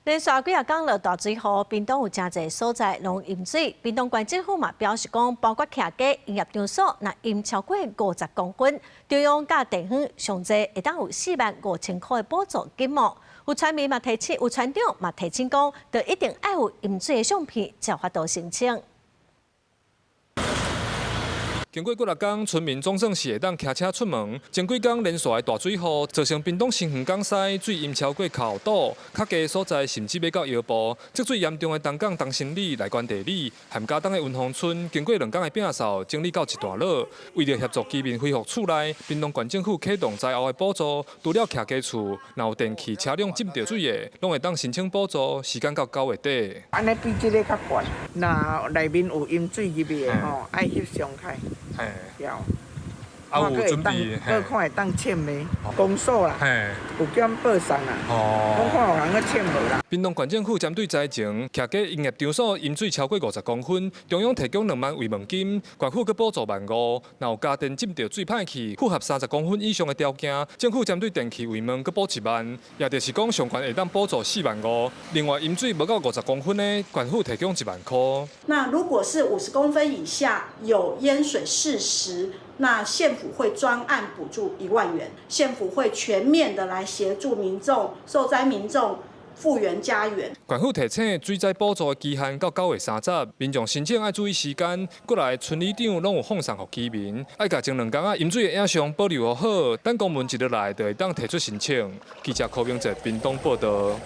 連續幾仔工落大水雨，屏東有誠濟所在攏淹水。屏東縣政府嘛表示講，包括徛家營業場所，若淹超過50公分，中央佮地方上濟會當有4萬5千箍的補助金哦。有村民嘛提醒，有村長嘛提醒講，就一定愛有淹水的相片，才有法度申請。經過幾若工，村民總算是會當騎車出門。前幾工連續的大水雨，造成屏東新園港西水淹超過跤肚，較低所在甚至欲到腰部。積水嚴重的東港東新里、內關地里、含嘉東的雲峰村，經過2工的摒掃，整理到一大落。為著協助居民恢復厝內，屏東縣政府啟動災後的補助，除了徛家厝，若有電器車輛浸著水的，攏會當申請補助，時間到9月底。按呢比這个較懸，若內面有淹水入去的吼，愛翕相開。對。啊，有準備，閣看會當簽的，公所啦，有叫阮報送啦，講看有人去簽無啦。屏東縣政府針對災情，徛家營業場所淹水超過50公分，中央提供2萬慰問金，縣府閣補助萬5。若有家電浸著水歹去，符合30公分以上的條件，政府針對電器慰問閣補1萬，也就是講上懸會當補助4萬5。另外淹水無到五十公分的，縣府提供1萬箍。那如果是50公分以下有淹水事實，那縣府會專案補助1萬元，縣府會全面的來協助民眾受災民眾復原家園。縣府提醒水災補助的期限到9月30，民眾申請愛注意時間。過來村里長攏有放送予居民，愛共前兩工仔淹水的影像保留予好，等公文一落來就會當提出申請。記者柯明哲屏東報導。